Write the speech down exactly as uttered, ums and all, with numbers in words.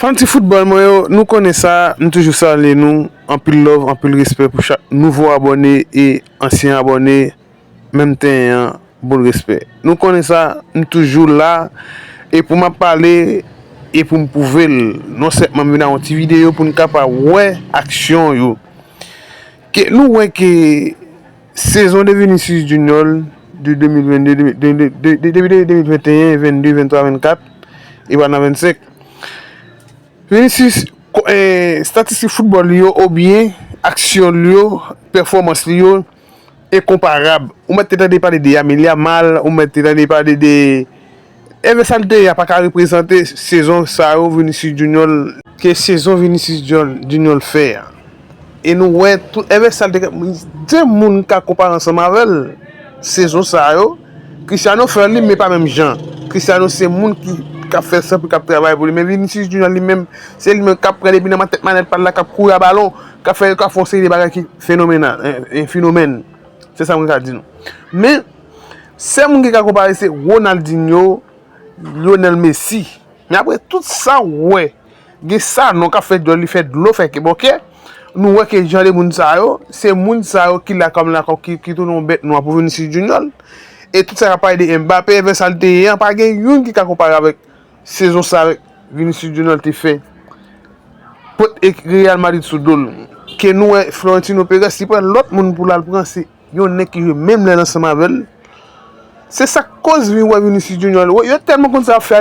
Fanatik foutbòl mwen yo, nou konnen sa, m toujou salye nou. Anpil love, anpil respè pou chak nouvo abòne e ansyen abòne. Menm tenyen an, boul respè. Nou konnen sa, m toujou la. E pou m ap pale, e pou m pwouve l. Non sèlman m vin ak yon ti videyo pou n kapab wè aksyon yo. Ke nou wè ke sezon de Vinicius Junior de de mil vennde, de, de, de, de, depi de de mil venteyen, vennde, venntwa, vennkat, e pa nan vennsenk. Vinicius, ko- eh, estatistik foutbòl li yo, oubyen aksyon li yo, pèfòmans li yo, enkonparab. Ou mèt te tande pale de Lamine Yamal, ou mèt te tande pale de Èvè sa l te ye a pa ka reprezante sezon sa yo Vinicius Junior, ke sezon Vinicius Junior fè a. E nou wè tout èvè sa l te de moun ka konpare ansanm avè l. Sezon sa yo, Cristiano fè li, men pa menm jan. Cristiano se moun ki k ap fè san pou k ap travay pou li. Men Vinicius Junior li menm, se li menm k ap pran depi nan tèt manèt pa l la, k ap kouri a balon, k ap fè, k ap fè yon seri de bagay ki fenomena- en- en fenomèn. Se sa mwen ka di nou. Men, sèl moun ki ka konpare se Ronaldinho, Lionel Messi. Men apre tout sa w wè, gen sa non k ap fè djòl li fè dlo fè kebòkè. Nou wè ke jan de moun sa yo, se moun sa yo ki la kòm la kòm ki, ki tounen yon bèt nwa pou Vinicius Junior. E tout sa k ap pale de Mbappé, èvè sa l te ye an, pa gen youn ki ka konpare avèk sezon sa avèk Vinicius Junior te fè. Pot e Real Madrid sou do l. Ke nou wè Florentino Perez, li pran lòt moun pou l al pran, se yon nèg ki jwe menm lè l ansanm avè l. Se sa k koz vin wè Vinicius Junior. Yo tèlman konn sa y ap fè